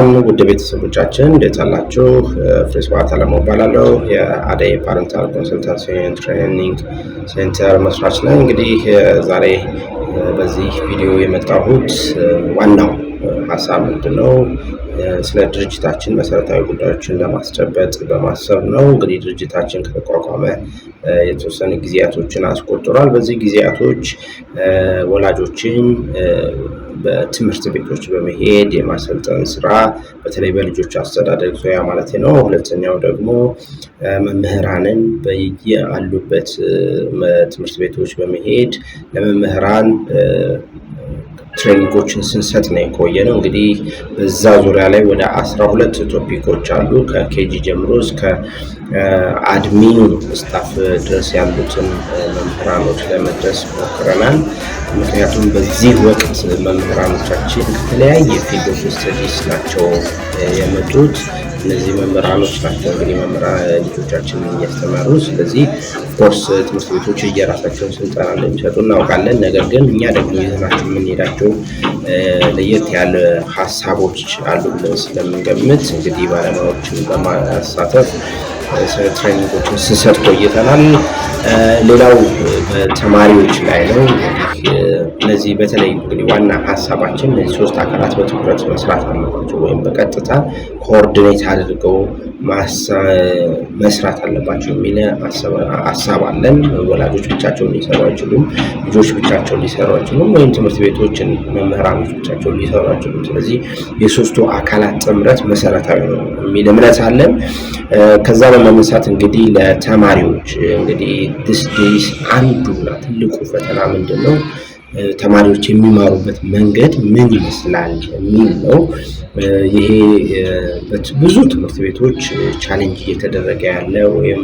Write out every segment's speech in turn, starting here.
ውድ ቤተሰቦቻችን፣ እንዴት አላችሁ? ፍሬስብሐት አለሙ እባላለሁ። የአደይ Parental Consultancy Training Center መስራች ነኝ። እንግዲህ ዛሬ በዚህ ቪዲዮ የመጣሁት ዋናው ሀሳብ ምንድን ነው? ስለ ድርጅታችን መሰረታዊ ጉዳዮችን ለማስጨበጥ በማሰብ ነው። እንግዲህ ድርጅታችን ከተቋቋመ የተወሰኑ ጊዜያቶችን አስቆጥሯል። በዚህ ጊዜያቶች ወላጆችን በትምህርት ቤቶች በመሄድ የማሰልጠን ስራ፣ በተለይ በልጆች አስተዳደግ ዙሪያ ማለት ነው። ሁለተኛው ደግሞ መምህራንን በየአሉበት ትምህርት ቤቶች በመሄድ ለመምህራን training ኦችን ስንሰጥ ነው የቆየነው። እንግዲህ በዛ ዙሪያ ላይ ወደ 12 topic ኦች አሉ። ከ KG ጀምሮ እስከ admin staff ድረስ ያሉትን መምህራኖች ለመድረስ ሞክረናል። ምክንያቱም በዚህ ወቅት መምህራኖቻችን ከተለያየ field of studies ናቸው የመጡት። እነዚህ መምህራኖች ናቸው እንግዲህ መምህራን ልጆቻችንን እያስተማሩ። ስለዚህ of course ትምህርት ቤቶች የራሳቸውን ስልጠና እንደሚሰጡ እናውቃለን። ነገር ግን እኛ ደግሞ ይዘናቸው የምንሄዳቸው ለየት ያለ ሀሳቦች አሉ ብለን ስለምንገምት እንግዲህ ባለሙያዎችን በማሳተፍ training ኦችን ስንሰጥ ቆይተናል። ሌላው በተማሪዎች ላይ ነው። እነዚህ በተለይ እንግዲህ ዋና ሀሳባችን እነዚህ ሶስት አካላት በትኩረት መስራት አለባቸው ወይም በቀጥታ coordinate አድርገው መስራት አለባቸው የሚል ሀሳብ አለን። ወላጆች ብቻቸውን ሊሰሩ አይችሉም። ልጆች ብቻቸውን ሊሰሩ አይችሉም። ወይም ትምህርት ቤቶችን መምህራኖች ብቻቸውን ሊሰሩ አይችሉም። ስለዚህ የሶስቱ አካላት ጥምረት መሰረታዊ ነው የሚል እምነት አለን። ከዛ በመነሳት እንግዲህ ለተማሪዎች እንግዲህ these days አንዱና ትልቁ ፈተና ምንድን ነው? ተማሪዎች የሚማሩበት መንገድ ምን ይመስላል የሚል ነው። ይሄ ብዙ ትምህርት ቤቶች challenge እየተደረገ ያለ ወይም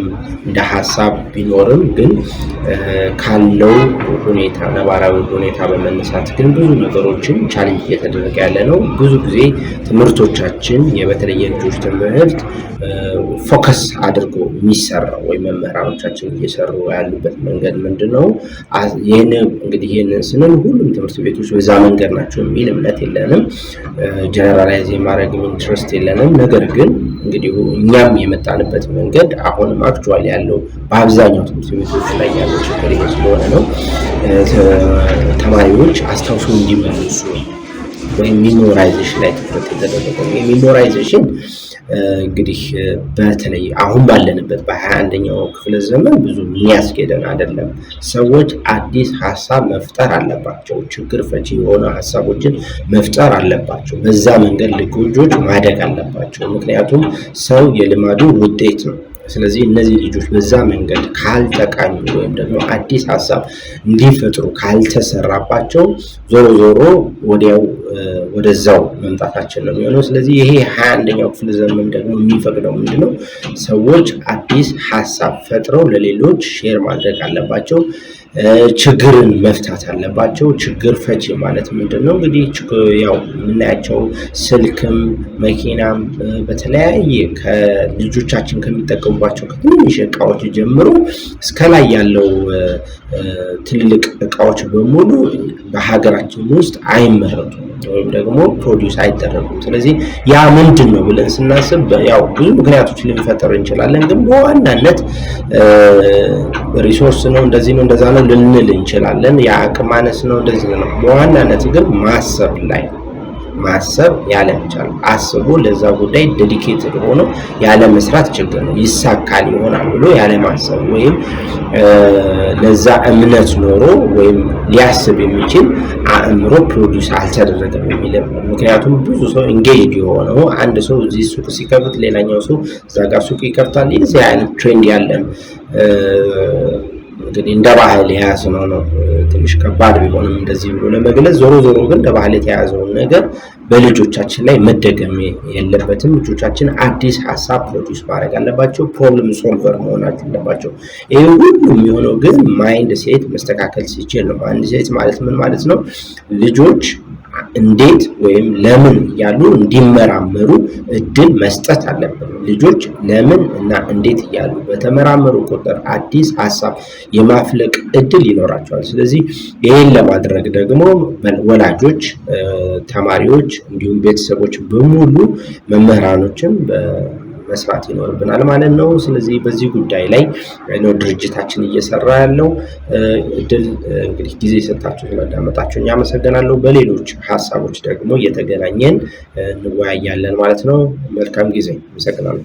እንደ ሀሳብ ቢኖርም ግን ካለው ሁኔታ፣ ነባራዊ ሁኔታ በመነሳት ግን ብዙ ነገሮችን challenge እየተደረገ ያለ ነው። ብዙ ጊዜ ትምህርቶቻችን፣ በተለይ የልጆች ትምህርት focus አድርጎ የሚሰራው ወይም መምህራኖቻችን እየሰሩ ያሉበት መንገድ ምንድን ነው? ይህን እንግዲህ ይህንን ስንል ሁሉም ትምህርት ቤቶች በዛ መንገድ ናቸው የሚል እምነት የለንም። Generalize የማድረግም interest የለንም። ነገር ግን እንግዲህ እኛም የመጣንበት መንገድ አሁንም actually ያለው በአብዛኛው ትምህርት ቤቶች ላይ ያለው ችግር ይሄ ስለሆነ ነው። ተማሪዎች አስታውሶ እንዲመልሱ ወይም memorization ላይ ትኩረት የተደረገው። የ memorization እንግዲህ በተለይ አሁን ባለንበት በ21ኛው ክፍለ ዘመን ብዙ የሚያስኬደን አይደለም። ሰዎች አዲስ ሀሳብ መፍጠር አለባቸው። ችግር ፈቺ የሆነ ሀሳቦችን መፍጠር አለባቸው። በዛ መንገድ ልጆች ማደግ አለባቸው። ምክንያቱም ሰው የልማዱ ውጤት ነው። ስለዚህ እነዚህ ልጆች በዛ መንገድ ካልተቃኙ ወይም ደግሞ አዲስ ሀሳብ እንዲፈጥሩ ካልተሰራባቸው ዞሮ ዞሮ ወዲያው ወደዛው መምጣታችን ነው የሚሆነው። ስለዚህ ይሄ 21ኛው ክፍለ ዘመን ደግሞ የሚፈቅደው ምንድነው? ሰዎች አዲስ ሀሳብ ፈጥረው ለሌሎች share ማድረግ አለባቸው። ችግርን መፍታት አለባቸው። ችግር ፈቺ ማለት ምንድን ነው? እንግዲህ ያው የምናያቸው ስልክም መኪናም በተለያየ ከልጆቻችን ከሚጠቀሙባቸው ከትንንሽ እቃዎች ጀምሮ እስከ ላይ ያለው ትልልቅ እቃዎች በሙሉ በሀገራችን ውስጥ አይመረቱም ወይም ደግሞ produce አይደረጉም። ስለዚህ ያ ምንድን ነው ብለን ስናስብ ያው ብዙ ምክንያቶች ልንፈጥር እንችላለን። ግን በዋናነት resource ነው፣ እንደዚህ ነው፣ እንደዛ ነው ልንል እንችላለን። የአቅም ማነስ ነው፣ እንደዚህ ነው። በዋናነት ግን ማሰብ ላይ፣ ማሰብ ያለመቻል፣ አስቦ ለዛ ጉዳይ dedicated ሆኖ ያለ መስራት ችግር ነው። ይሳካል ይሆናል ብሎ ያለ ማሰብ ወይም ለዛ እምነት ኖሮ ወይም ሊያስብ የሚችል አእምሮ produce አልተደረገም የሚል። ምክንያቱም ብዙ ሰው engaged የሆነው አንድ ሰው እዚህ ሱቅ ሲከፍት ሌላኛው ሰው እዛ ጋር ሱቅ ይከፍታል። የዚህ አይነት trend ያለን እንግዲህ እንደ ባህል የያዝነው ነው። ትንሽ ከባድ ቢሆንም እንደዚህ ብሎ ለመግለጽ፣ ዞሮ ዞሮ ግን እንደ ባህል የተያዘውን ነገር በልጆቻችን ላይ መደገም የለበትም። ልጆቻችን አዲስ ሀሳብ produce ማድረግ አለባቸው። Problem solver መሆን አለባቸው። ይህ ሁሉ የሚሆነው ግን mindset መስተካከል ሲችል ነው። Mindset ማለት ምን ማለት ነው? ልጆች እንዴት ወይም ለምን እያሉ እንዲመራመሩ እድል መስጠት አለብን። ልጆች ለምን እና እንዴት እያሉ በተመራመሩ ቁጥር አዲስ ሀሳብ የማፍለቅ እድል ይኖራቸዋል። ስለዚህ ይህን ለማድረግ ደግሞ ወላጆች፣ ተማሪዎች እንዲሁም ቤተሰቦች በሙሉ መምህራኖችም መስራት ይኖርብናል ማለት ነው። ስለዚህ በዚህ ጉዳይ ላይ ነው ድርጅታችን እየሰራ ያለው። እድል እንግዲህ ጊዜ ሰጥታችሁ ስላዳመጣችሁ አመሰግናለሁ። በሌሎች ሀሳቦች ደግሞ እየተገናኘን እንወያያለን ማለት ነው። መልካም ጊዜ። አመሰግናለሁ።